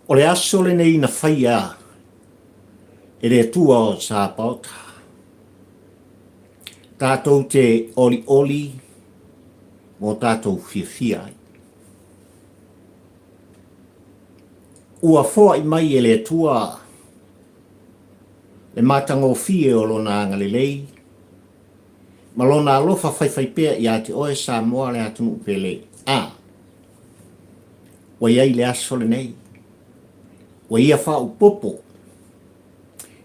O le aso lenei na faia e le Atua o Sapaota, tatou te olioli mo tatou fiafia ai. Ua foai mai e le Atua le matagofie o Lona agalelei ma Lona alofa faifaipea ia te oe Samoa le atunuu pele. A ua i ai le aso lenei, ua ia faaopoopo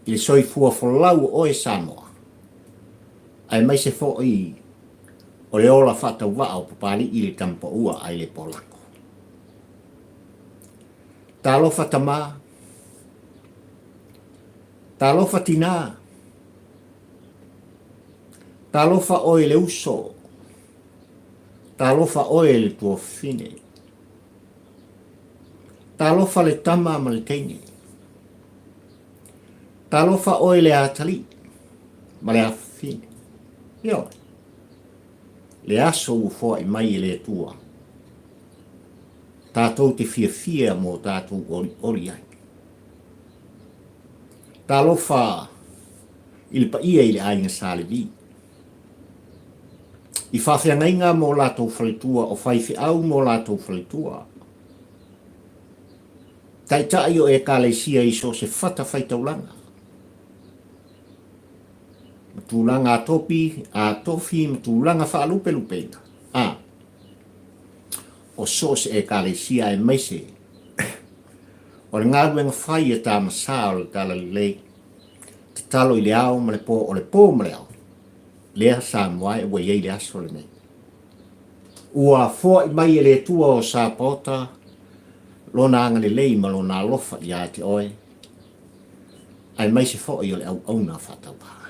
i le soifua folau o oe Samoa, aemaise foi o le ola faatauvaa o Papalii le Tamapaua ai le Polako. Talofa tama, talofa tinā, talofa oe le uso, talofa oe le tuafafine, talofa le tama ma le teine, talofa oe le atalii ma le afafine. Ioe, le aso ua foai mai e le Atua tatou te fiafia mo tatou olioli ai. Talofa i le paia i le aiga Sa Levi. I faafeagaiga mo latou faletua o faifeau mo latou faletua. Taitai o Ekalesia i so o se fata faitaulaga. Ma tulaga a topi, a tofi ma tulaga faalupelupeina. A. O so o se Ekalesia aemaise o le galuega fai a Tama Sa o le Talalelei, tatalo i le ao ma le po, o le po ma le ao, lea Samoa e ua i ai le aso lenei. Ua foai mai e le Atua o Sapaota Lona agalelei ma Lona alofa ia te oe, aemaise foi o le auauna faatauvaa.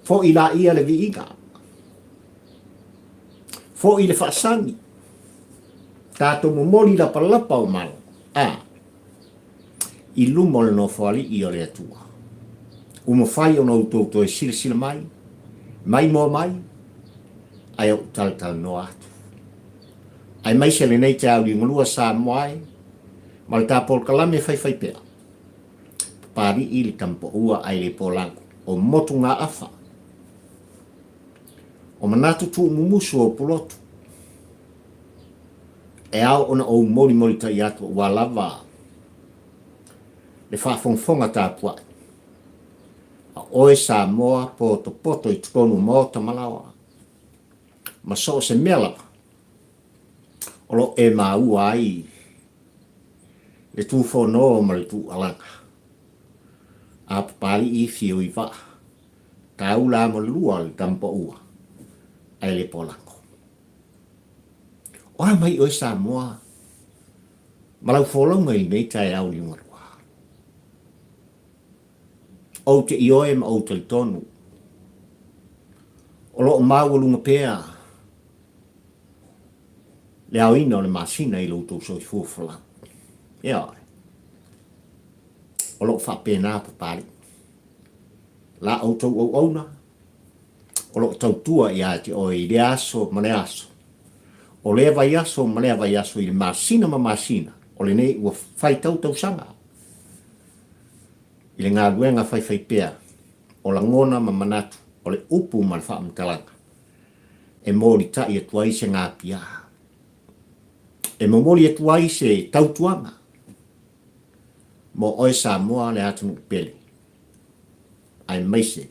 Foi laia le viiga, foi le faasagi, tatou momoli lapalapa o malo, a, i luma o le Nofoalii o le Atua. Ua mafai ona outou toe silasila mai, maimoa mai, ae ou talatalanoa atu. Aemaise lenei taeao Samoa e, ma le ta polokalame faifaipea, Papalii le Tamapaua ae le Polago, o motugaafa, o manatu tuumumusu o Pulotu, e ao ona ou molimolitai atu aua lava le faafogafoga tapuai a oe Samoa potopoto i totonu o maota ma laoa ma so o se mea lava o lo o e maua ai le tufono ma le tuualaga a Papalii Fiui Vaa, taula mo le lua o le Tamapaua ae le Polako. O a mai oe Samoa ma lau folauga i lenei taeao liugalua? Ou te ioe ma ou talitonu, o lo o maualuga pea le aoina o le masina i lo outou soifua folau. Ioe. O lo o faapena Papalii. La outou auauna, o lo o tautua ia te oe i lea aso ma lea aso, o lea vaiaso ma lea vaiaso i le masina ma masina, o lenei ua faitau tausaga i le galuega faifaipea o lagona ma manatu o le upu ma le faamatalaga e molitai atu ai se gapiā, e momoli atu ai se tautuaga mo oe Samoa le atunuu pele. aemaise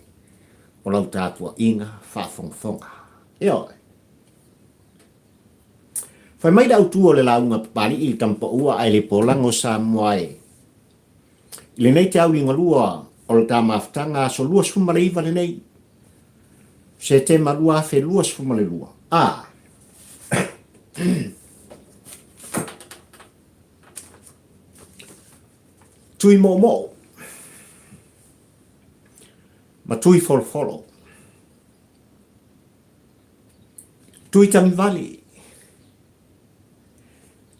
o lau tapuaiga faafogafoga. Ioe. Fai mai le autu o le lauga Papalii i le Tamapaua ae le Polago Samoa e. I lenei te auligalua o le ta mafutaga aso 29 lenei, Setema 2022. A. Tui moomoo ma tui folofolo. Tui tagivale,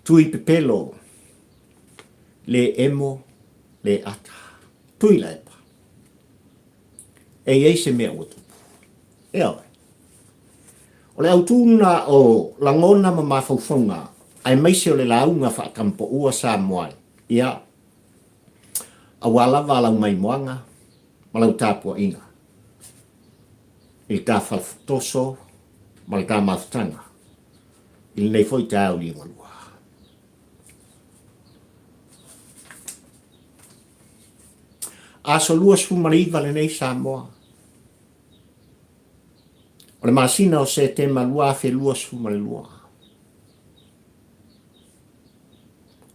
tui pepelo, le emo, le ata. Tui laepa. E i ai se mea ua tupu. Ioe. O le autu lena o lagona ma mafaufauga. Aemaise o le lauga faatamapaua Samoa e, ia, aua lava lau maimoaga ma lau tapuaiga i le ta faletoso ma le ta mafutaga i lenei foi taeao liugalua. Aso 29 lenei Samoa o le masina o Setema 2022.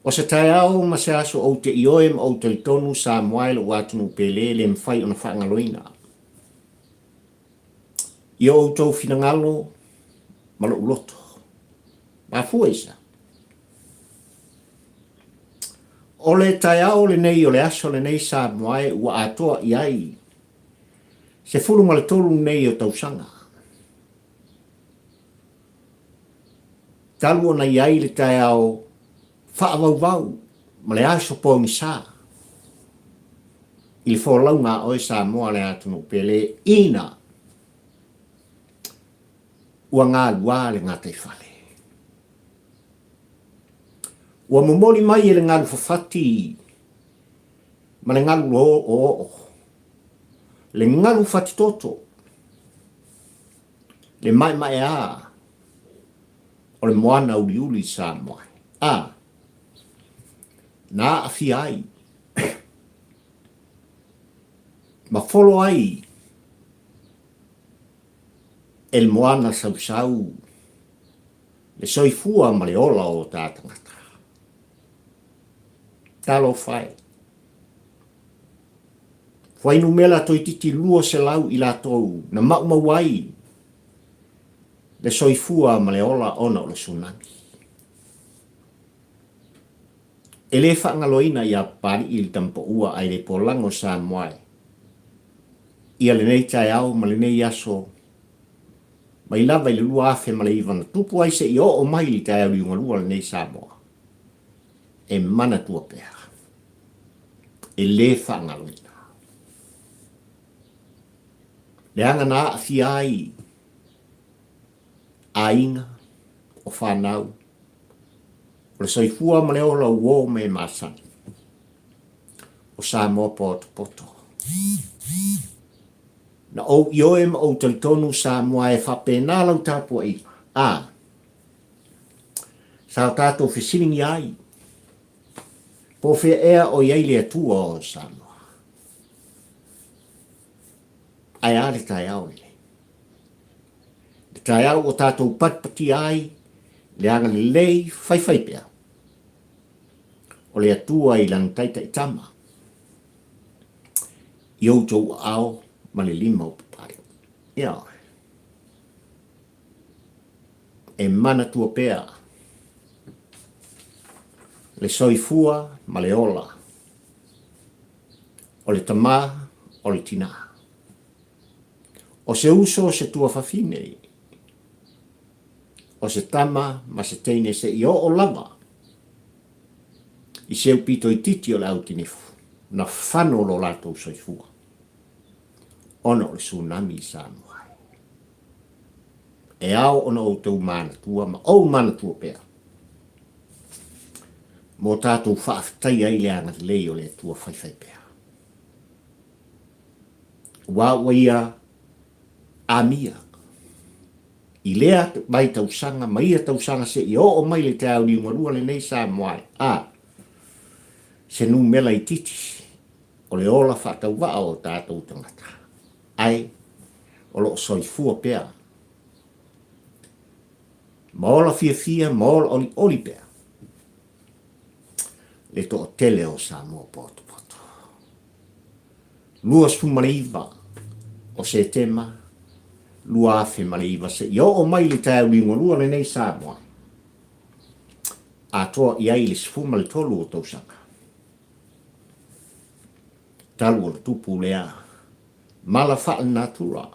O se taeao ma se aso ou te ioe ma ou talitonu Samoa e lou atunuu pele le mafai ona faagaloina. I o outou finagalo ma lou loto. Mafua i se a? O le taeao lenei o le aso lenei Samoa e ua atoa i ai 13 nei o tausaga. Talu ona i ai le taeao faavauvau ma le aso pogisa i le folauga a oe Samoa le atunuu pele ina ua galua le gataifale. Ua momoli mai e le galu fafati ma le galu oooo, le galu fatitoto, le maemaea o le moana uliuli Samoa, a na aafia ai ma folo ai e le moana sausau le soifua ma le ola o ta tagata. Talofa e! Fuainumera toeitiiti 200 i latou na maumau ai le soifua ma le ola ona o le tsunami. E le faagaloina ia Papalii le Tamapaua ae le polago Samoa e ia lenei taeao ma lenei aso mai lava i le 2009 na tupu ai seia oo mai i le taeao liugalua lenei Samoa e manatua pea, e le faagaloina. Leaga na aafia ai aiga, o fanau, o le soifua ma le ola uo me masani, o Samoa potopoto. Na ou ioe ma ou talitonu Samoa e faapena lau tapuaiga, a sa o tatou fesiligia ai, po o fea ea o i ai le Atua o Samoa. Ae a le taeao lenei? Le taeao ua tatou patipatia ai le agalelei faifai pea o le Atua i Lana taitaitama i outou aao ma le lima o papae. Ia, e manatua pea le soifua ma le ola o le tama o le tinā. O se uso o se tuafafine, o se tama ma se teine seia oo lava i se aupito itiiti o le au tinifu na fano lo latou soifua ona o le tsunami i Samoa. E ao ona outou manatua ma ou manatua pea mo tatou faafetaia ai le agalelei o le Atua faifai pea. Aua ua ia amia i lea mai tausaga ma ia tausaga seia oo mai le taeao liugalua lenei Samoa e a se numera itiiti o le ola faatauvaa o tatou tagata ae o lo o soifua pea ma ola fiafia ma ola olioli pea le toatele o Samoa potopoto. 29 o Setema 2009 seia oo mai le taeao liugalua lenei Samoa atoa i ai le 13 o tausaga talu ona tupu lea mala faalenatura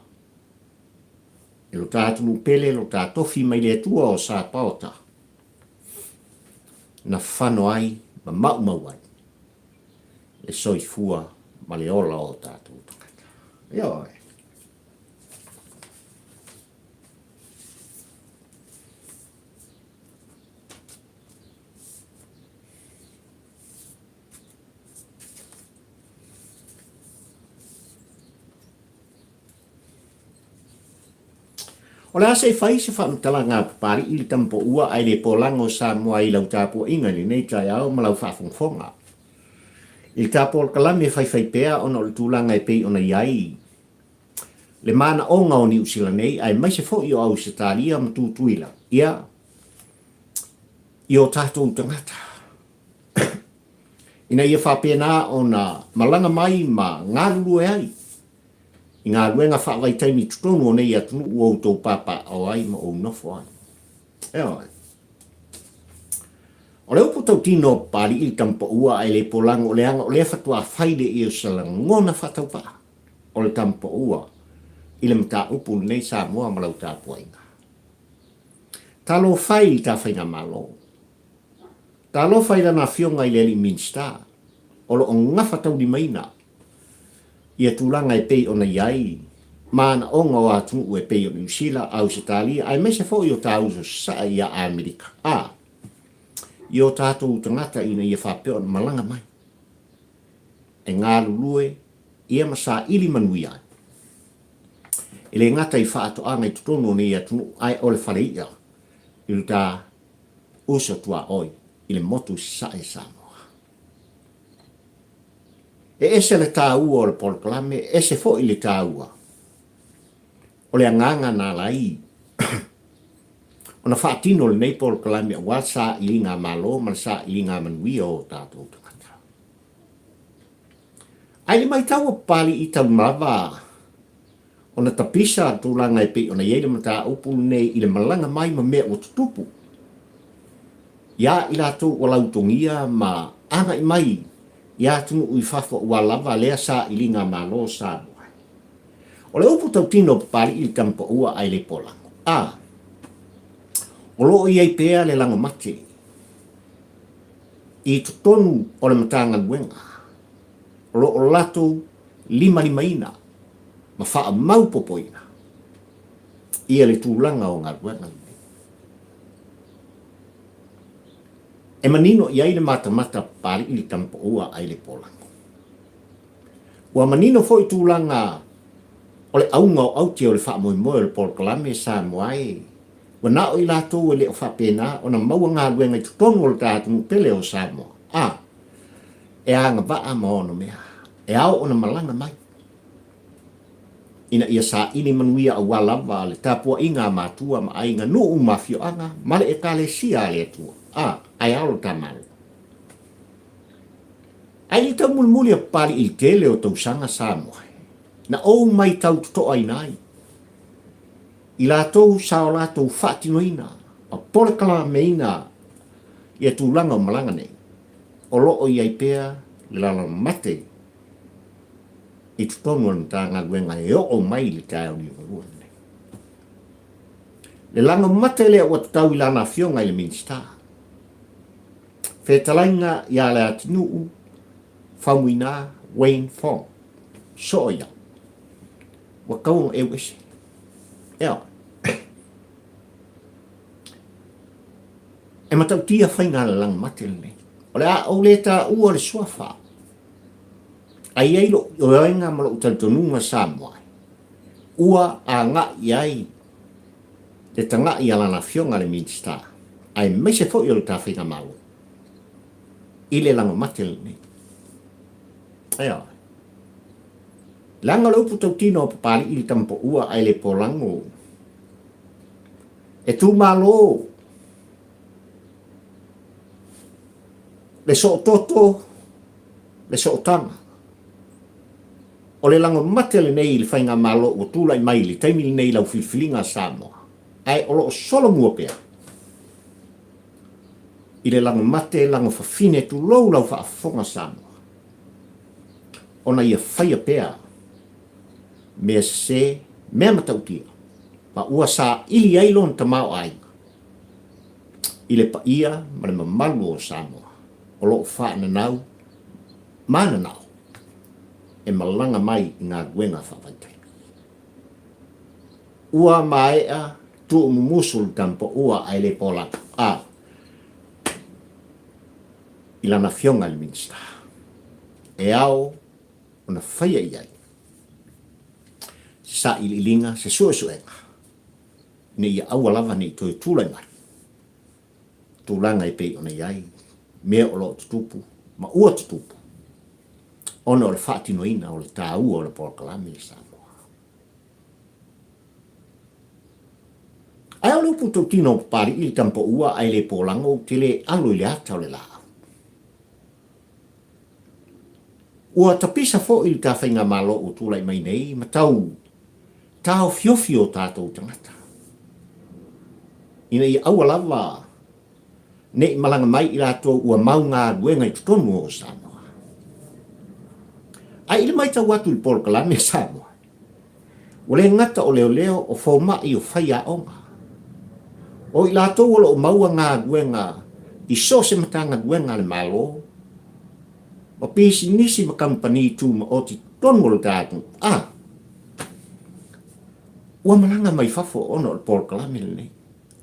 e lo ta atunuu pele lo ta tofi mai le Atua o Sapaota na fano ai ma maumau ai le soifua ma le ola o tatou tagata. Ioe. O le a se i fai se faamatalaga a Papalii i le Tamapoua ae le polaga o Samoa i lau tapuaiga i lenei taeao ma lau faafogafoga i le ta polokalame faifaipea ona o le tulaga e pei ona i ai le manaoga o Niu Sila nei aemaise foi o Ausetalia ma Tutuila ia i o tatou tagata ina ia faapena ona malaga mai ma galulue ai i galuega faavaitaimi i totonu o nei atunuu ua outou papaaao ai ma ou nofo ai. Ioe. O le upu tautino o Papalii le tamapaua ae le polago leaga o lea faatoa fai le ia o se lagona faatauvaa o le tamapaua i le mataupu lenei Samoa ma lau tapuaiga. Talofa e i le ta faigamalo. Talofa i lana afioga i le alii Minisita o lo o gafataulimaina ia tulaga e pei ona i ai manaoga o atunuu e pei o Niu Sila, Ausetalia aemaise foi o ta uso sasae ia Amerika a i o tatou tagata ina ia faapea ona malaga mai e galulue ia ma saili manuia ai. E le gata i faatoaga i totonu o nei atunuu ae o le fale i'a i lo ta uso tuaoi i le motu i sasae Samoa. E ese le taua o le polokalame, e ese foi le taua o le agaga na ala ai ona faatino lenei polokalame aua le sailiga malo ma le sailiga manuia o tatou tagata. Ae i le matau a Papalii talu lava ona tapisa le tulaga e pei ona i ai le mataupu lenei i le malaga mai ma mea ua tutupu iā i latou ua lautogia ma agai mai i atunuu i fafo aua lava lea sailiga malo o Samoa. O le upu tautino o Papalii le tamapaua ae le polago. A. O lo o i ai pea le lagomate i totonu o le Matagaluega o lo o latou limalimaina ma faamaupopoina ia le tulaga o galuega lenei. E manino i ai le matamata Papalii le tamapaua ai le polago. Ua manino foi tulaga o le auga o aute o le faamoemoe o le polokalame Samoa e ua na o i latou e le o faapena ona maua galuega i totonu o le ta atunuu pele o Samoa a e agavaa ma ono mea e ao ona malaga mai ina ia saili manuia aua lava le tapuaiga a matua ma aiga, nuu ma afioaga ma le Ekalesia a le Atua, a, ae ao lo ta Malo. Ae le taumulimuli a Papalii i le tele o tausaga Samoa, na ou maitau totoaina ai i latou sa o latou faatinoina ma polokalameina ia tulaga o malaga nei, o lo o i ai pea le lalomate i totonu o le Matagaluega e oo mai i le taeao liugalua lenei. Le lago mate lea ua tatau i lana afioga i le Minisita, fetalaiga ia Leatinuu Faumuina Wayne Fong, soo ia, ua tau ona eu ese. Ea, e matautia faiga le lago mate lenei. O le a ou le taua le suafa Ae i ai lou ioega ma lou talitonuga Samoa, ua agai i ai le tagai a lana Afioga le Minisita, aemaise foi o le ta Faigamalo, i le lagomate lenei. Ioe. Leaga o le upu tautino a Papalii le tamapaua ae le polago. E tumalo le soototo le sootaga. O le lagomate lenei i le Faigamalo ua tulai mai i le taimi lenei i lau filifiliga a Samoa, ae o lo o solomua pea i le lagomate lagofafine tulou lau faafofoga Samoa, ona ia faia pea mea sese, mea matautia, ma ua saili ai lona tamaoaiga i le paia ma le mamalu o Samoa o lo o faananau ma nanao e malaga mai i galuega faavaitaimi. Ua maea tuumumusu le tamapaua ae le polaga a i lana afioga i le Minisita e ao ona faia i ai se sailiiliga, se suesuega. ina ia aua lava ne i toe tulai mai tulaga e pei ona i ai mea o lo o tutupu ma ua tutupu ona o le faatinoina o le taua o le polokalame i Samoa. Ae o le upu tautino o Papali'i le tamapoua ae le polago ou te le alo i le ata o le laau. Ua tapisa foi le ta faigamalo ua tulai mai nei ma tau taofiofi o tatou tagata ina ia aua lava ne i malaga mai i latou ua mau galuega i totonu o Samoa. Ae i le matau atu i le polokalame a Samoa, ua le gata o leoleo, o fomai, o faiaoga, o i latou o lo o maua galuega i so o se Matagaluega a le Malo, ma pisinisi ma kamupani tumaoti totonu o le ta atunuu, a ua malaga mai fafo ona o le polokalame lenei,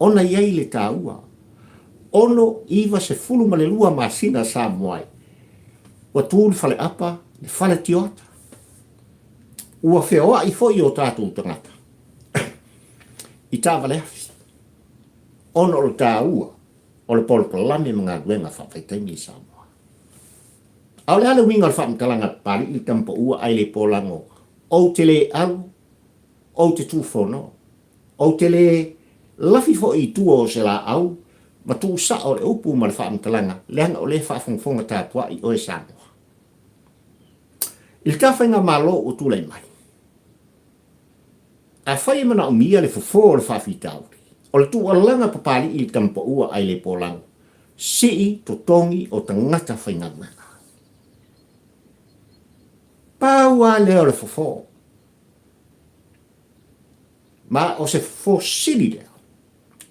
ona i ai le taua, 6 92 masina Samoa ai, ua tu le faleapa, le fale tioata. Ua feoai foi o tatou tagata i taavaleafi ona o le taua o le polokalame ma galuega faavaitaimi i Samoa. A o le a le uiga o le faamatalaga a Papali'i le tamapaua ae le polago, Ou te le alo, ou te tufono, ou te le lafi foi i tua o se laau ma tuusao le upu ma le faamatalaga, leaga o lea e faafogafoga tapuai oe Samoa. I le ta faigamalo ua tulai mai, afai e manaomia le fofo o le faafitauli, o le tuualalaga Papali'i i le tamapaua ae le polago, sii totogi o tagata faigaluega. Pau lava lea o le fofo. Ma o se fofo sili lea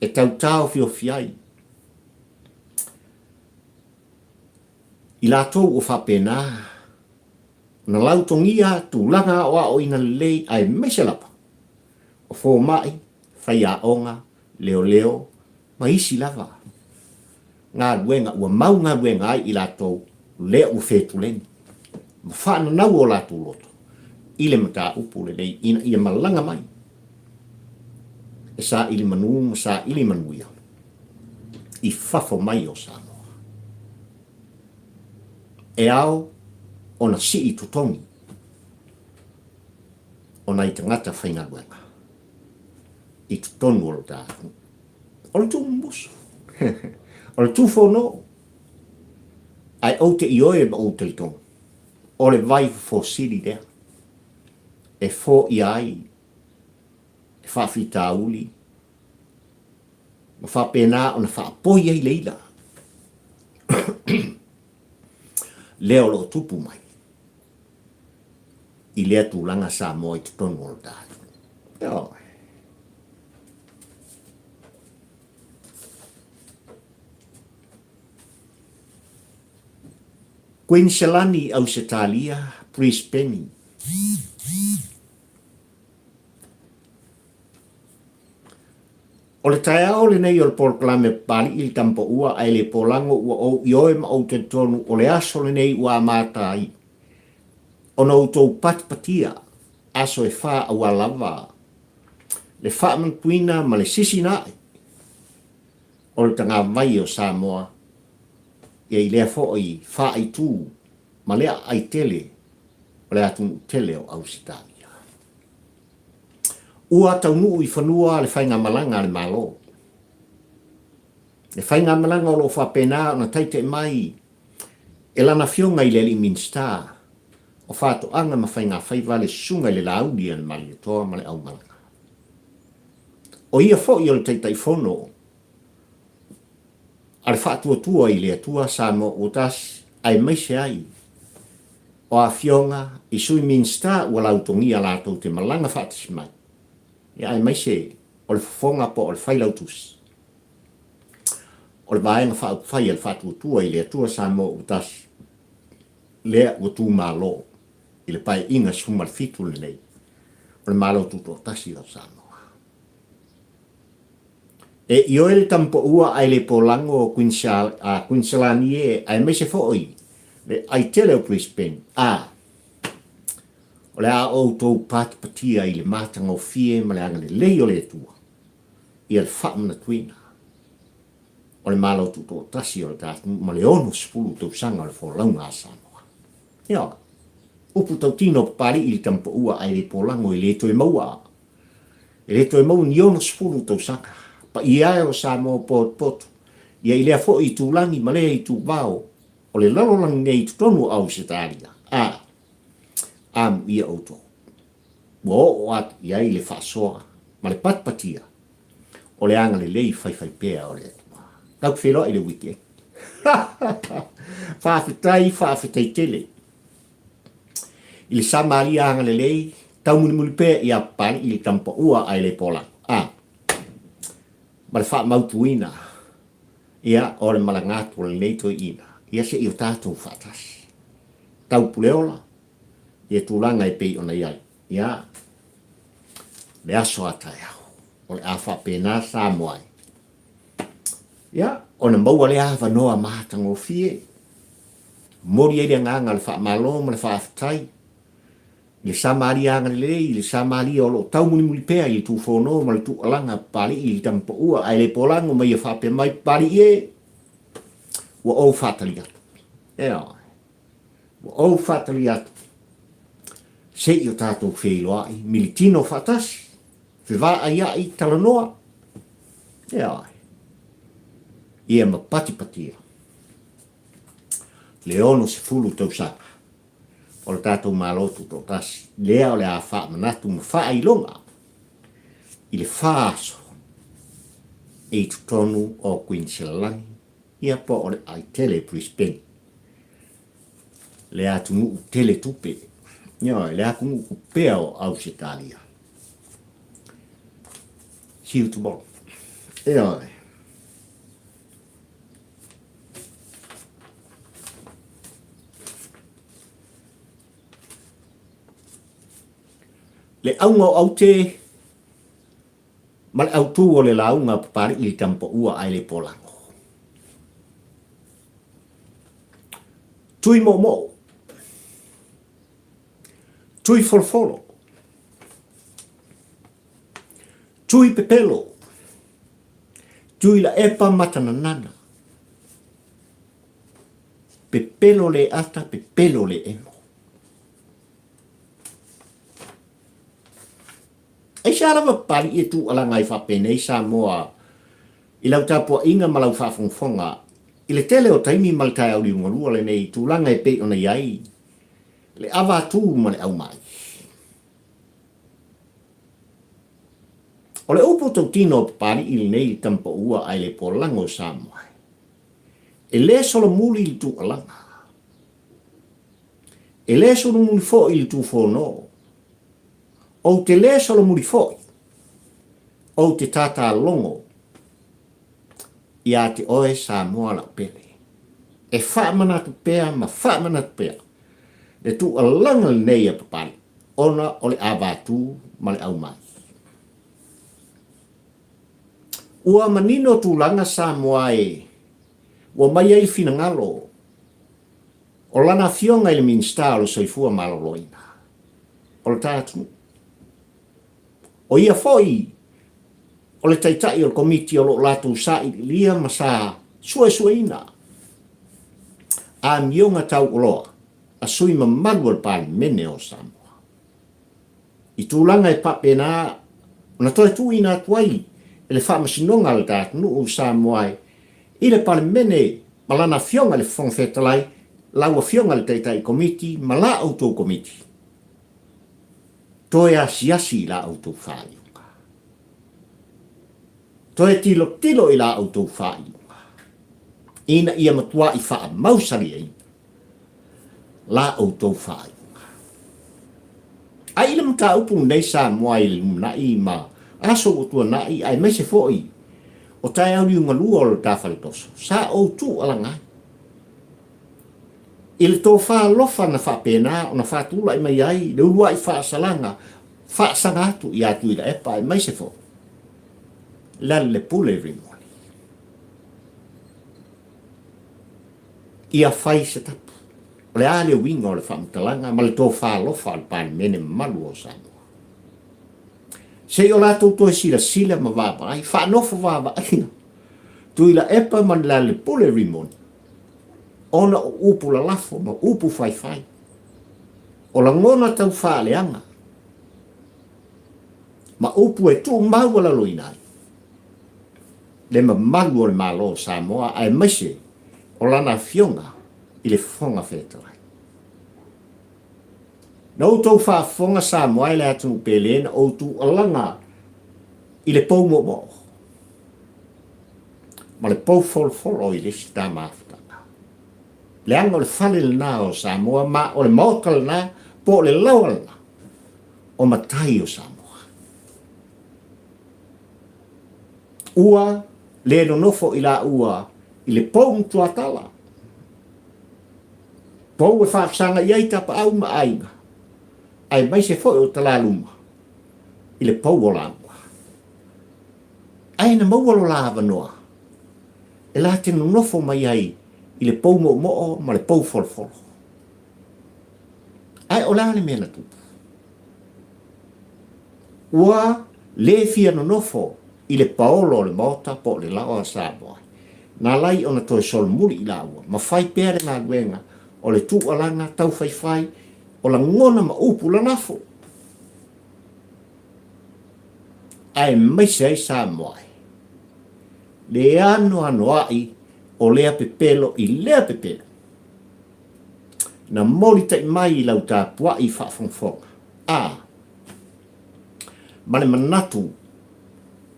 e tau taofiofi ai i latou ua faapena ona lautogia tulaga aoaoina lelei aemaise lava o fomai, faiaoga, leoleo ma isi lava galuega ua mau galuega ai i latou lea ua fetuleni ma faananau o latou loto i le mataupu lenei ina ia malaga mai e saili manu ma saili manuia i fafo mai o Samoa. E ao ona sii totogi o nai tagata faigaluega i totonu o lo ta atunuu. O le tuumumusu, o le tufono, ae ou te ioe ma ou talitonu, o le vai fofosili lea e foia ai le faafitauli ma faapena ona faapoi ai le ila lea o lo o tupu mai i lea tulaga Samoa i totonu o lo ta atunuu. Ioe. Kuiniselani, Ausetalia, Brisbane. O le taeao lenei o le polokalame Papali'i le Tamapaua ae le polago ua ou ioe ma ou talitonu o le aso lenei ua amata ai ona outou patipatia aso e fa aua lava le faamanatuina ma le sisina ae o le tagavai o Samoa ia i lea foi faaitu ma le aai tele o le atunuu tele o Ausetalia. Ua taunuu i fanua le faigamalaga a le Malo. Le faigamalaga o lo o faapena ona taitai mai e lana Afioga i le Alii Minisita o Faatoaga ma Faigafaiva le Susuga i le Laauli a le Malietoa ma le Aumalaga. O ia foi o le Taitaifono a le Faatuatua i le Atua Samoa ua tasi aemaise ai o Afioga i Sui Minisita ua lautogia latou te malaga faatasi mai, ia aemaise o le fofoga po o le Failautusi o le Vaega Faaupufai a le Faatuatua i le Atua Samoa ua tasi lea ua tumalo i le Paeaiga 17 lenei o le Malo Tutoatasi o Samoa. E ioe le tamapaua ae le polago o Quinselani e, aemaise foi le ai tele o Brisbane, a o le a outou patipatia i le matagofie ma le agalelei o le Atua. Ia le faamanatuina o le Malo Tutoatasi o le ta atunuu ma le 60 tausaga o le folauga a Samoa. Ioe. Upu tautino Papalii i le tamapaua ae le polago e le toe maua. E le toe maua ni 60 tausaga. Paia e o Samoa potopoto, ia i lea foi itulagi ma lea ituvao o le lalolagi nei i totonu o Ausetalia. A, amuia outou. Ua oo atu i ai le faasoa ma le patipatia o le agalelei faifaipea o le Atua. Tatou te feiloai i le weekend. Faafetai, faafetai tele i le Samaria agalelei, taumulimuli pea ia Papalii le tamapaua ae le polago. A, ma le faamautuina ia o le malaga atu o lenei toeaina, ia se i o tatou faatasi. Taupuleola ia tulaga e pei ona i ai. Ia, le aso a taeao, o le a faapena Samoa ai. Ia, ona maua lea avanoa matagofie, momoli ai le agaga o le faamalo ma le faafetai i le Samaria agalelei, i le Samaria o lo o taumulimuli pea i le tufono ma le tuualaga Papalii i le tamapaua ae le polago ma ia faapea mai, Papalii e, ua ou faatali atu. Ioe. Ua ou faatali atu se i o tatou feiloai, militino faatasi, fevaaiai, talanoa. Ioe. Ia ma patipatia le 60 tausaga o le tatou Malo Tutoatasi, lea o le a faamanatu ma faailoga i le fa aso i totonu o Kuiniselalani Ia po o le ai tele Brisbane, le atunuu tele tupe, ioe, le atunuu kupea o Ausetalia. See you tomorrow. Ioe. Le auga o aute Ma le autū o le lauga a Papalii i le tamapaua ae le polago. Tui moomoo. Tui folofolo. Tui pepelo. Tui laepa matananana. Pepelo le ata, pepelo le emo. Aisea lava Papalii e tuualaga ai faapenei Samoa i lau tapuaiga ma lau faafogafoga i le tele o taimi ma le taeao liugalua lenei i tulaga e pei ona i ai le ava atu ma le aumai. O le upu tautino o Papalii lenei i le tamapaua ae le polago o Samoa e le solomuli le tuualaga. E le solomuli foi le tufono. Ou te le solomuli foi, ou te tātālogo iā te oe Samoa lau pele. E faamanatu pea ma faamanatu pea le tuualaga lenei a Papalii ona o le ava-atu ma le aumai. Ua manino tulaga Samoa e ua mai ai le finagalo o lana afioga i le Minisita o le Soifua Maloloina o le ta atunuu. O ia foi o le taitai o le komiti o lo o latou sailiilia ma sa suesueina amioga tauoloa a sui mamalu o le Palemene o Samoa. I tulaga e faapena ona toe tuuina atu ai e le Faamasinoga a le ta atunuu Samoa i le Palemene ma lana Afioga i le Fofoga Fetalai, lau Afioga i le Taitai Komiti ma la outou Komiti, toe asiasi i la outou faaiuga. Toe tilotilo i la outou faaiuga, ina ia matuai faamausaliaina la outou faaiuga. Ai i le mataupu lenei Samoa i le lumanai ma aso ua tuanai aemaise foi o taeao liugalua o le ta faletoso, sa ou tuualaga ai i le tofa alofa na faapena ona faatulai mai ai le uluai faasalaga faasaga atu ia Tuilaepa aemaise foi Lealailepule Rimoni. Ia fai se tapu. O le a le uiga o le faamatalaga ma le tofa alofa a le Palemene mamalu o Samoa? Se i o latou toe silasila ma vaavaai, faanofo vaavaaiga, Tuilaepa ma Lealailepule Rimoni, ona o upu lalafo ma upu faifai, o lagona tau faaleaga, ma upu e tuumaualaloina ai le mamalu o le Malo o Samoa aemaise o lana Afioga i le Fofoga Fetalai. Na outou faafofoga Samoa e le atunuu pele na ou tuualaga i le pou moomoo ma le pou folofolo i le isi tama afutaga. Leaga o le fale lena o Samoa ma o le maota lena po o le laoa lena o matai o Samoa. Ua le nonofo i laua i le pou mutuatala, pou e faafesagai ai tapaau ma aiga, aemaise foi o talaluma i le pou o laua. Ae na maua lo la avanoa e la te nonofo mai ai i le pou moomoo ma le pou folofolo. Ae o le a le mea na tupu? Ua le fia nonofo i le paolo o le Maota po o le Laoa a Samoa, na ala ai ona toe solomuli i laua ma fai pea le galuega o le tuualaga taufaifai o lagona ma upu lalafo, aemaise ai Samoa i le anoanoai o lea pepelo i lea pepelo. Na molitai mai i lau tapuai faafogafoga, a, ma le manatu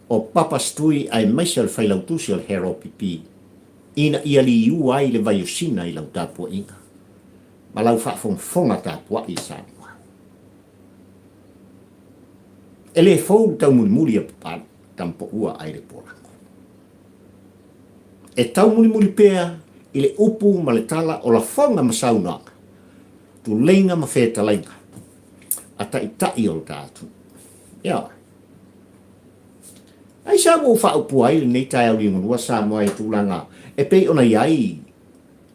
o Papa Stui aemaise o le failautusi o le HRPP ina ia liua ai le vaiosina i lau tapuaiga ma lau faafogafoga tapuai i Samoa. E le fou le taumulimuli a Papalii, Tamapoua ai le Polago. E taumulimuli pea i le upu ma le tala o lafoga ma saunoaga, tuleiga ma fetalaiga a taitai o lo ta atunuu. Ioe. Aisea ua ou faaupua ai lenei taeao liugalua Samoa i tulaga e pei ona i ai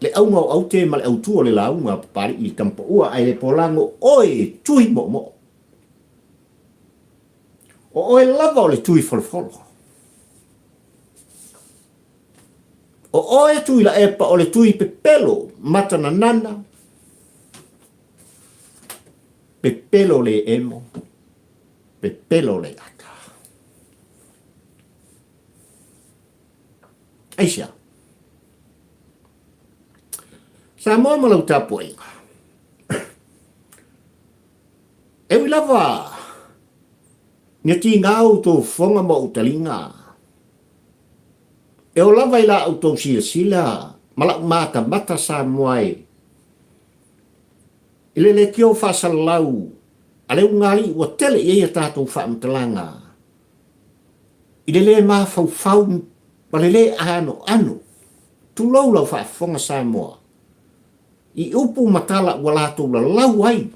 le auga o aute ma le autu o le lauga a Papalii i le Tamapaua ae le polago oe e tui moomoo. O oe lava o le tui folofolo. O oe Tuilaepa o le tui pepelo matananana, pepelo le emo, pepelo le ata. Aisea? Samoa ma lau tapuaiga. E ui lava ina tiga outou fofoga ma ou taliga, e oo lava i la outou silasila ma la'u matamata Samoa e i le leitio faasalalau a le ugaalii ua tele i ai a tatou faamatalaga i le lē mafaufau ma le lē anoano. Tulou lau faafofoga Samoa i upu ma tala ua latou lalau ai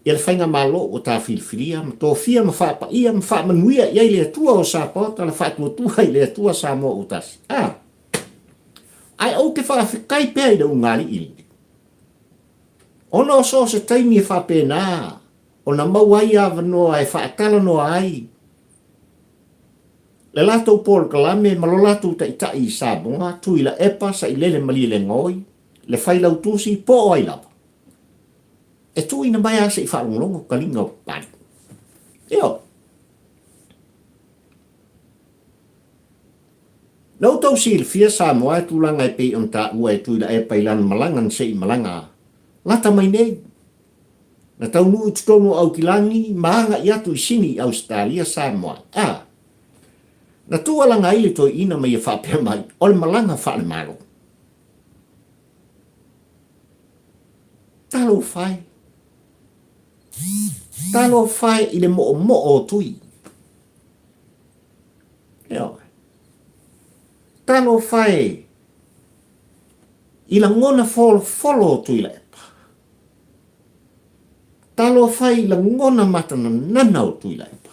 ia le faigamalo ua ta filifilia ma tofia ma faapaia ma faamanuia i ai le Atua o Sapaota le faatuatua i le Atua Samoa ua tasi. A! Ae ou te faafetai pea i le ugaalii lenei, ona o so o se taimi e faapena ona maua ai avanoa e faatalanoa ai le latou polokalame ma lo latou taitai i Samoa, Tuilaepa, Sailele Malielegaoi, le Failautusi, po o ai lava. E tuuina mai lava se i faalogologo taliga o Papalii. Ioe. Na outou silafia Samoa e tulaga e pei ona taua e Tuilaepa i lana malaga na se i malaga lata mai nei. Na taunuu i totonu o Aukilani ma agai atu i Sini i Ausetalia Samoa. A. Na tuualaga ai le toeaina ma ia faapea mai, o le malaga faale-Malo. Talofa e. Talofa e i le moomoo o Tui. Ioe. Talofa e i lagona folofolo o Tuilaepa. Talofa i lagona matananana o Tuilaepa.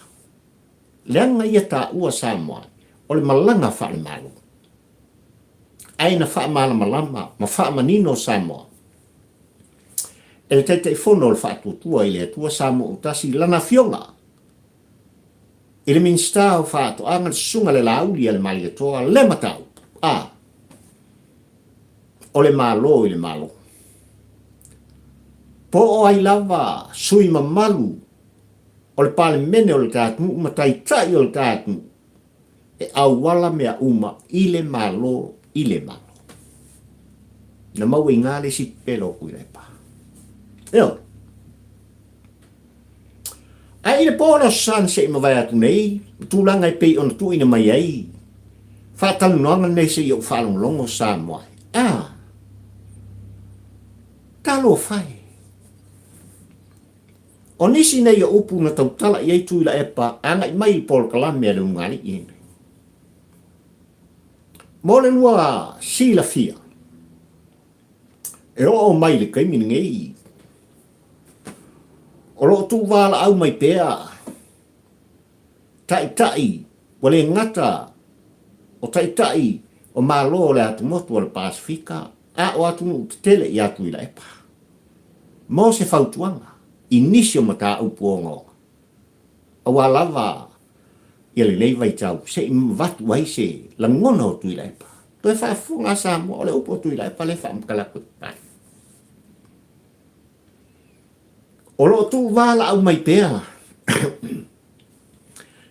Leaga ia taua Samoa o le malaga faale-Malo. Ae na faamalamalama ma faamanino Samoa e le Taitaifono o le Faatuatua i le Atua Samoa Ua Tasi i lana Afioga. I le Minisita o Faatoaga le Susuga le Laauli a le Malietoa le mataupu a o le Malo i le Malo. Po o ai lava sui mamalu o le Palemene o le ta atunuu ma taitai o le ta atunuu e auala mea uma i le Malo i le Malo. Na maua i gā le isi pepelo o Tuilaepa. Ioe. Ae i le po o le Aso Sa na se i mavae atu nei, ma tulaga e pei ona tuuina mai ai faatalanoaga nei se i ou faalogologo Samoa e. A! Talofa e! O nisi nei o upu na tautala i ai Tuilaepa agai mai i le polokalame a le Ulugalii lenei. Mo le lua silafia, e oo mai i le taimi lenei, O lo o tuuvalaau mai pea Taitai ua le gata o Taitai o Malo o le atumotu o le Pasefika a o atunuu tetele ia Tuilaepa mo se fautuaga i nisi o mataupu ogaoga aua lava ia lenei vaitau se i avatu ai se lagona o Tuilaepa. Toe faafofoga a Samoa, o le upu a Tuilaepa lea e faamatala atu ai. O lo o tuuvalaau mai pea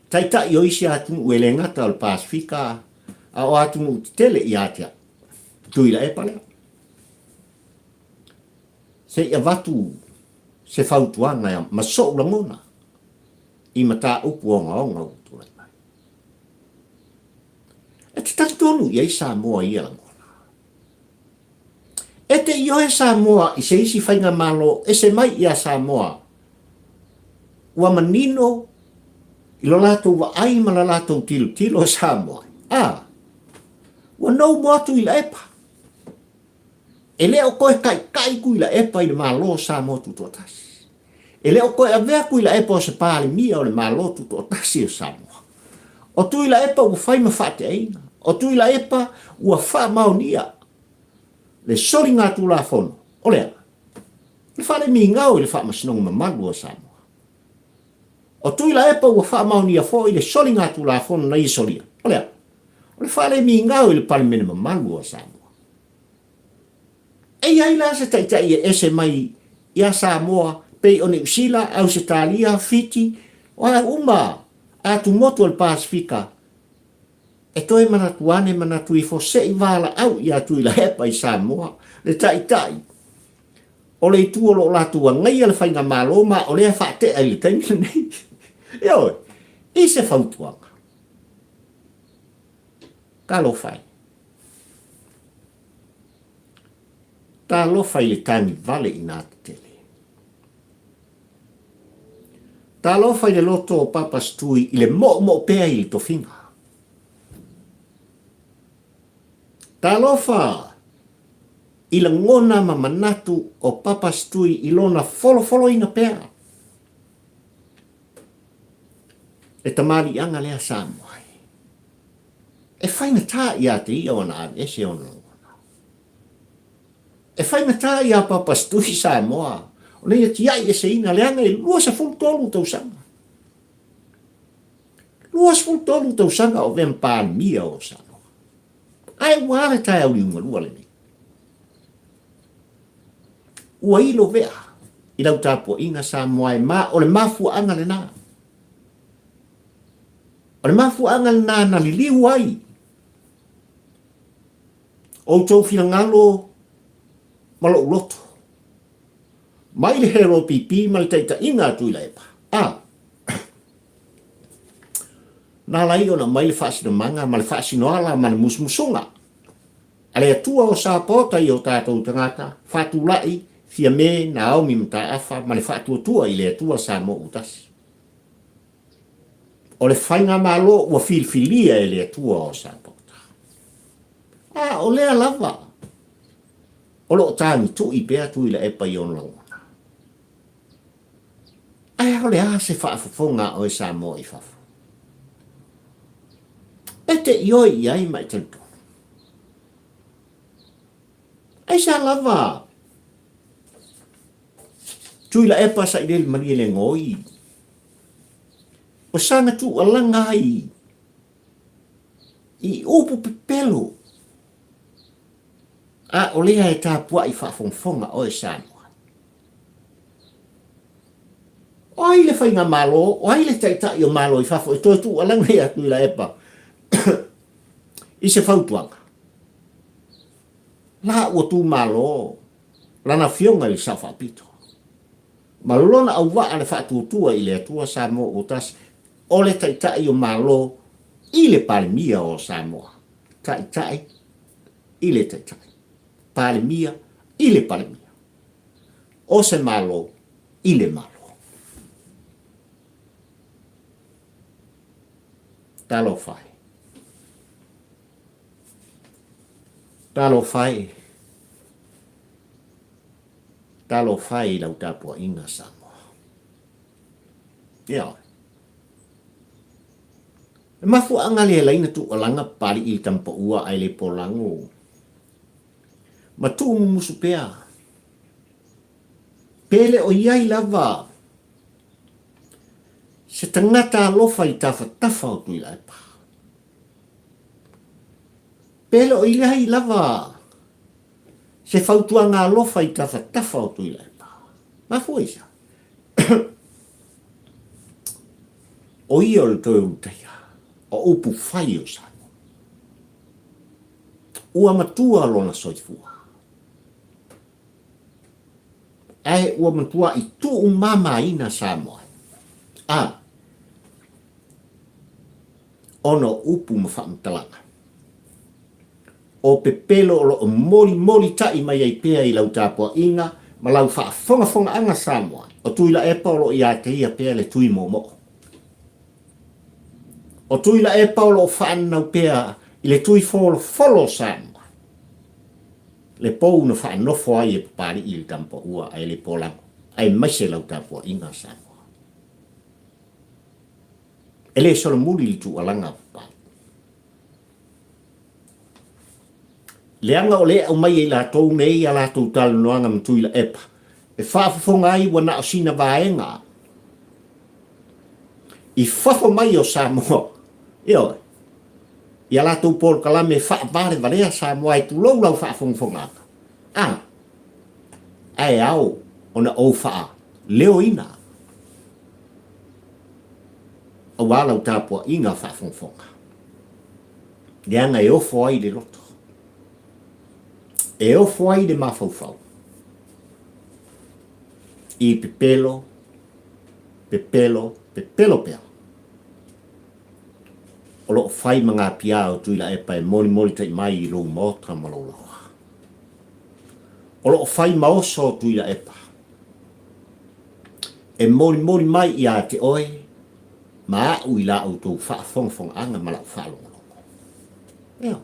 Taitai o isi atunuu e le gata o le Pasefika a o atunuu tetele ia te au, Tuilaepa lea. Se i avatu se fautuaga ma sou lagona i mataupu ogaoga ua tulai mai. E te talitonu i ai Samoa i ia lagona? E te ioe Samoa i se isi faigamalo ese mai ia Samoa ua manino i lo latou vaai ma la latou tilotilo Samoa a ua nou mo atu i Laepa. E le o toe taitai Tuilaepa i le Malo o Samoa Tutoatasi. E le o toe avea Tuilaepa o se Palemia o le Malo Tutoatasi o Samoa. O Tuilaepa ua fai ma faateaina. O Tuilaepa ua faamaonia le soligatulafono. O le a? O le faalemigao i le Faamasinoga Mamalu o Samoa. O Tuilaepa ua faamaonia foi le soligatulafono na ia solia. O le a? O le faalemigao i le Palemene Mamalu o Samoa. E i ai la se taitai e ese mai ia Samoa pei o Niu Sila, Ausetalia, Fiti, o a uma atumotu o le Pasefika e toe manatu ane manatu ifo se i valaau ia Tuilaepa i Samoa, le taitai o le itu o lo o latou agaia le faigamalo ma o lea e faatea i le taimi lenei. Ioe, i se fautuaga. Talofa e. Talofa i le tagivale i nā tetele. Talofa i le loto o Papa Stui i le moomoo pea i le tofiga. Talofa i lagona ma manatu o Papa Stui i lona folofoloina pea. Le tamaliiaga lea Samoa e. E faigata ia te ia ona aveese ona lagona. E faigata ia Papa Stui Samoa ona ia tiai eseina leaga e 23 tausaga. 23 tausaga o avea ma Palemia o Samoa. Ae ua a le taeao liugalua lenei? Ua ilo vea i lau tapuaiga Samoa e ma o le mafuaaga lena. O le mafuaaga lena na liliu ai outou finagalo ma lou loto mai le HLPP ma le taitaiga a Tuilaepa. A, na ala ai ona aumai le faasinomaga ma le faasinoala ma le musumusuga a le Atua o Sapota i o tatou tagata, faatulai Fiame, Naomi Mataafa ma le faatuatua i le Atua Samoa ua tasi. O le faigamalo ua filifilia e le Atua o Sapota. A o lea lava o lo o tagitui pea Tuilaepa i ona lagona. Ae o le a se faafofoga a oe Samoa i fafo? E te ioe i ai ma e talitonu. Aisea lava Tuilaepa sailele malie le goi? Ua saga tuualaga ai i upu pepelo, a o lea e tapuai faafogafoga oe Samoa. O ai le faigamalo, o ai le taitai o Malo i fafo e toe tuualaga ia Tuilaepa i se fautuaga? La ua tumalo lana afioga i le Sao Faapito ma lona auvaa le faatuatua i le Atua Samoa ua tasi, o le taitai o Malo i le Palemia o Samoa, taitai i le taitai, Palemia i le Palemia, o se Malo i le Malo. Talofa e. Talofa e. Talofa e i lau tapuaiga Samoa. Ioe. E mafuaaga le laina tuualaga Papalii i le tamapaua ae le polago ma tuumumusu pea. Pe le o i ai lava se tagata alofa i tafatafa o Tuilaepa. Pe le o i ai lava se fautuaga alofa i tafatafa o Tuilaepa. Mafua i se a? O ia o le toe ulutaia o upu fai o Samoa. Ua matua lona soifua. Ae ua matua'i tuumamaina Samoa a ona o upu ma faamatalaga. O pepelo o lo o molimolita'i mai ai pea i lau tapua'iga ma lau faafogafoga'aga Samoa, o Tuilaepa o lo o ia te ia pea le tui moomoo. O Tuilaepa o lo o faananau pea i le tui folofolo o Samoa, le pou na faanofo ai e Papali'i i le Tamapaua ae le polago, aemaise lau tapua'iga Samoa. E le solomuli le tuualaga a Papali'i. Leaga o lea e aumai e i latou nei a latou talanoaga ma Tuilaepa, e faafofoga ai ua na o sina vaega i fafo mai o Samoa, ioe, i a latou polokalame e faavalevalea Samoa e tulou lau faafogafogaaga, a, ae ao ona ou faaleoina aua lau tapuaiga faafogafoga. Leaga e ofo ai le loto, e ofo ai le mafaufau i pepelo, pepelo, pepelo pea. O lo o fai ma ngā piā o Tuilaepa e molimolitai mai i lou maota ma lou laoa. O lo o fai ma oso o Tuilaepa e molimoli mai ia te oe ma a'u i la outou faafogafogaaga ma la'u faalogologo. Ioe.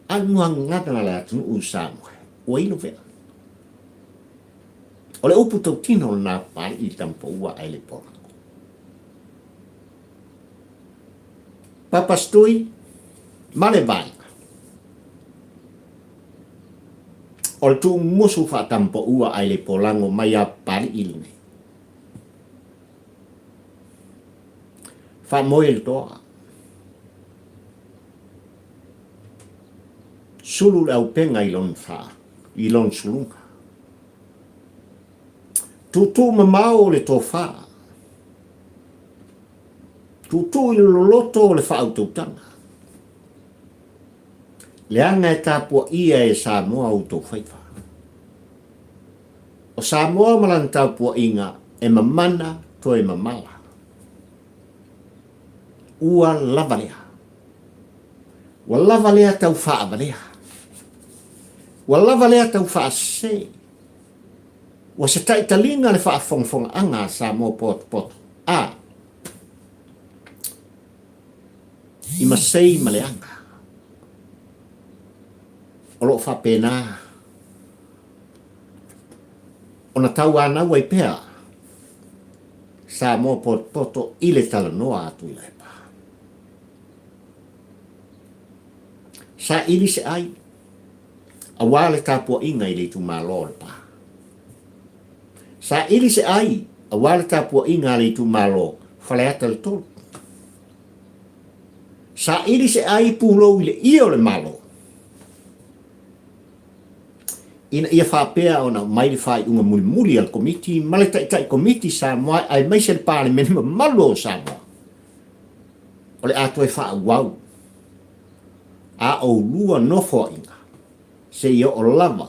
A le muagagana a le atunuu i Samoa, ua ilo vea. O le upu tautino lena Papalii i le tamapaua ae le polago. Papastui ma le vaega. O le tuumusu faatamapaua ae le polago mai a Papalii lenei. Faamoe le toa. Sulu le aupega i lona fa, i lona suluga. Tuutuu mamao le tofa. Tuutuu i le loloto o le faautautaga. Leaga e tapuaia e Samoa outou faiva. O Samoa ma lana taupuaiga e mamana toe mamala. Ua lava lea. Ua lava lea tau faavalea. Ua lava lea tau faasese. Ua se taitaliga le faafogafogaaga a Samoa potopoto a i masei ma leaga. O lo o faapena ona tauanau ai pea Samoa potopoto i le talanoa a Tuilaepa. Saili se ai, aua le tapuaiga i le itumalo o Lepa. Saili se ai, aua le tapuaiga a le itumalo. Faleata le 3. Saili se ai pulou i le ie o le Malo ina ia faapea ona aumai le faaiuga mulimuli a le Komiti ma le Taitai Komiti Samoa aemaise le Palemene mamalu o Samoa o le a toe faaauau a oulua nofoaiga seia oo lava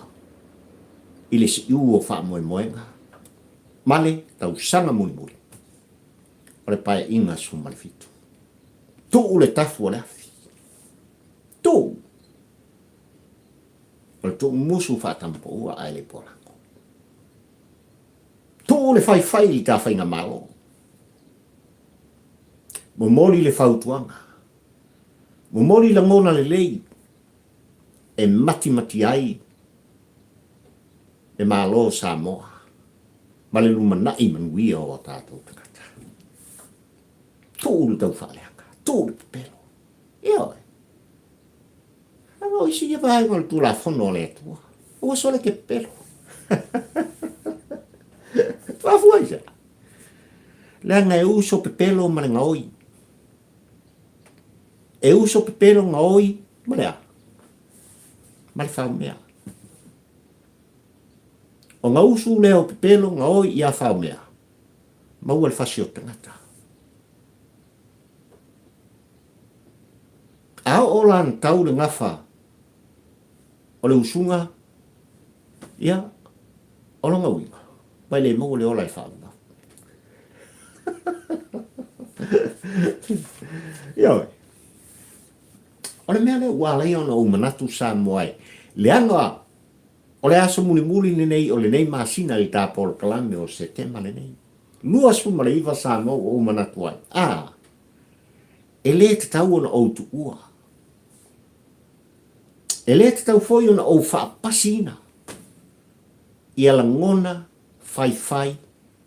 i le siu o faamoemoega ma le tausaga mulimuli o le Paeaiga 17. Tuu le tafu o le afi. Tuu! O le tuumusu faatamapaua ae le polago. Tuu le faifai i le ta faigamalo. Momoli le fautuaga. Momoli lagona lelei e matimati ai le Malo o Samoa ma le lumanai manuia o a tatou tagata. Tuu le taufaaleaga, tuu le pepelo. Ioe. Leaga o isi ia vaega o le Tulafono a le Atua, aua sole te pepelo. Mafua i se a? Leaga e uso pepelo ma le gaoi. E uso pepelo gaoi ma le a? Ma le faumea. O gausu lea o pepelo gaoi ia faumea, maua le fasi o tagata. A oo la na tau le gafa o le usuga, ia, o lona uiga, ua e le maua le ola e faavavau. Ioe. O le mea lea ua ala ai ona ou manatu Samoa e, leaga o le aso mulimuli lenei o lenei masina i le ta polokalame o Setema lenei. 29 Samoa ua ou manatu ai, a, E lē tatau ona ou tuua. E lē tatau foi ona ou faapasiina ia lagona faifai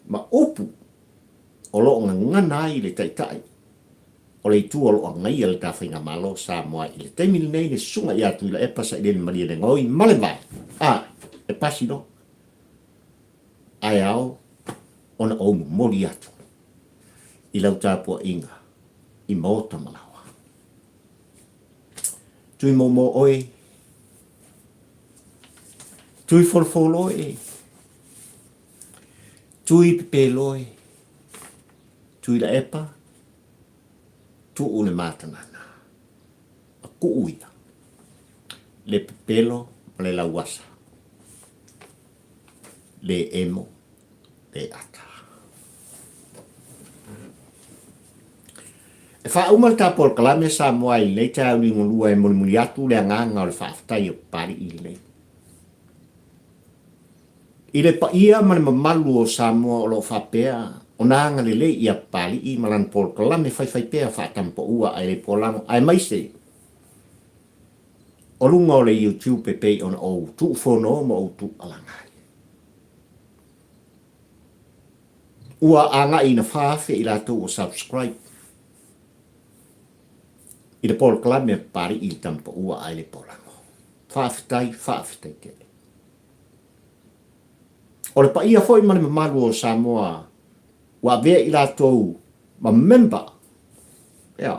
ma upu o lo o gagana ai le Taitai o le Itu o lo o agaia le ta Faigamalo Samoa i le taimi lenei le Susuga ia Tuilaepa Sailele Malielegaoi ma le Vaega A e pasi loa ae ao ona ou momoli atu i lau tapuaiga i maota ma laoa. Tui momo oe, tui folofolo e, tui pepeloe, tui laepa, tuu le matanana, a kuu ia le pepelo ma le lauasa, le emo le ata. E faauma le ta polokalame Samoa i lenei taeao liugalua e mulimuli atu le agaga o le faafetai o Papali'i lenei. I le paia ma le mamalu o Samoa o lo o faapea ona agalelei ia Papali'i ma lana polokalame faifaipea faatamapaua ae le polago aemaise o luga o le YouTube e pei ona ou tuufono ma ou tuualaga ai. Ua agai ina 4,000 i latou ua subscribe i le polokalame a Papali'i i le Tamapaua ae le Polago. Faafetai, faafetai tele. O le paia foi ma le mamalu o Samoa ua avea i latou ma member ea,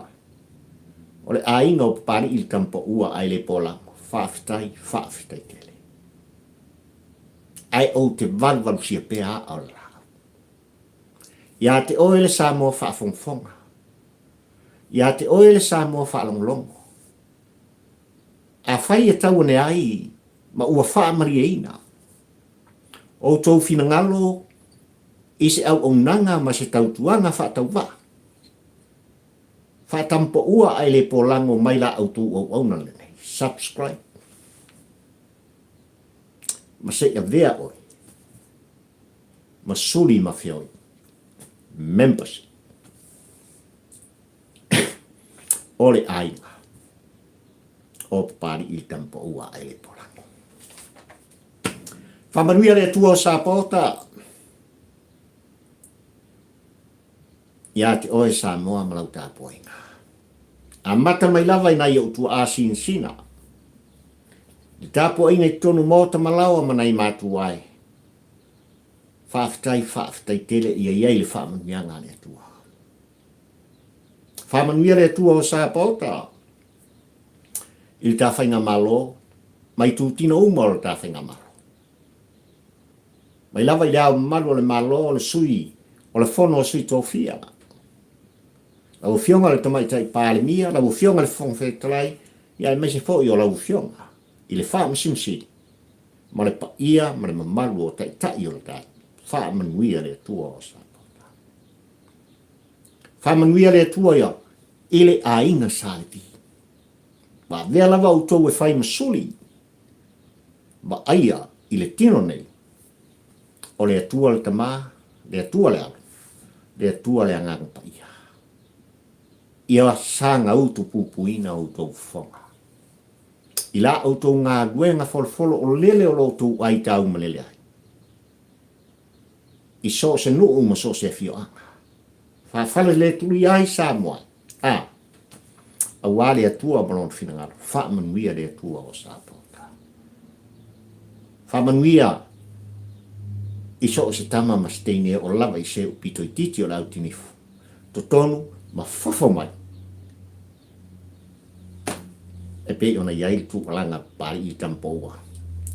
o le aiga o Papali'i i le Tamapaua ae le Polago. Faafetai, faafetai tele. Ae ou te valuvalusia pea aa o le laau. Ia te oe le Samoa faafogafoga. Ia te oe le Samoa faalogologo. Afai e tau ane ai ma ua faamalieina outou finagalo i se auaunaga ma se tautuaga faatauvaa, faatampaua ae le polago mai la outou auauna lenei. Subscribe. Ma se i avea oe ma suli ma feoi. Membership. O le aiga o Papali'i le Tamapaua a Elepolago. Faamanuia le Atua o Sapaota ia te oe Samoa ma lau tapuaiga. Amata mai lava i nai ou tuaa sinasina, le tapuaiga i totonu maota ma laoa ma nai matua e. Faafetai, faafetai tele ia i ai le faamanuiaga a le Atua. Faamanuia le Atua o Sapaota i le ta faigamalo ma itutino uma o le ta faigamalo. Mai lava i le Ao Mamalu o le Malo, le Sui o le Fono a Sui Tofia, lau Afioga i le Tamaitai Palemia, lau Afioga i le Fofoga Fetalai, ia aemaise foi o lau Afioga i le Faamasino Sili ma le paia ma le mamalu o Taitai o le tatou. Faamanuia le Atua o Samoa. Faamanuia le Atua ia i le aiga Sa Levi. Ua avea lava outou e fai ma suli vaaia i le tino nei, o le Atua le Tama, le Atua le Alo, le Atua le Agaga Paia. Ia saga utupupuina outou fofoga i la outou galuega folofolo o lele o lo outou ai taumalele ai, i so o se nuu ma so o se afioaga. Faafale le tulia ai Samoa, a, auā le Atua ma Lona finagalo, faamanuia le Atua o Samoa. Faamanuia i so o se tama ma se teine e oo lava i se pito itiiti o le autinifu, totonu ma fafo mai, e pei ona i ai le tuualaga a Papalii i Tamapoua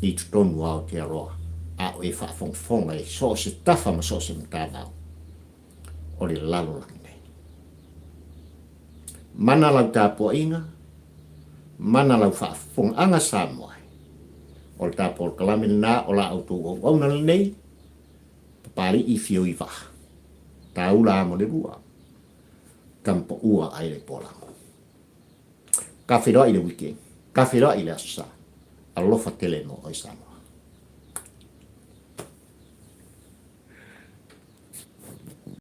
i totonu o Aotearoa, a o e faafogafoga i so o se tafa ma so o se matavao o le lalolagi nei. Mana lau tapuaiga, mana lau faafofogaaga Samoa e. O le ta polokalame lena o la outou auauna lenei, Papalii Fio i Vaa, Taula Amo le Lua, Tamapoua ai le Polago. Ka feiloai i le weekend, ka feiloai i le Aso Sa. Alofa tele mo oe Samoa.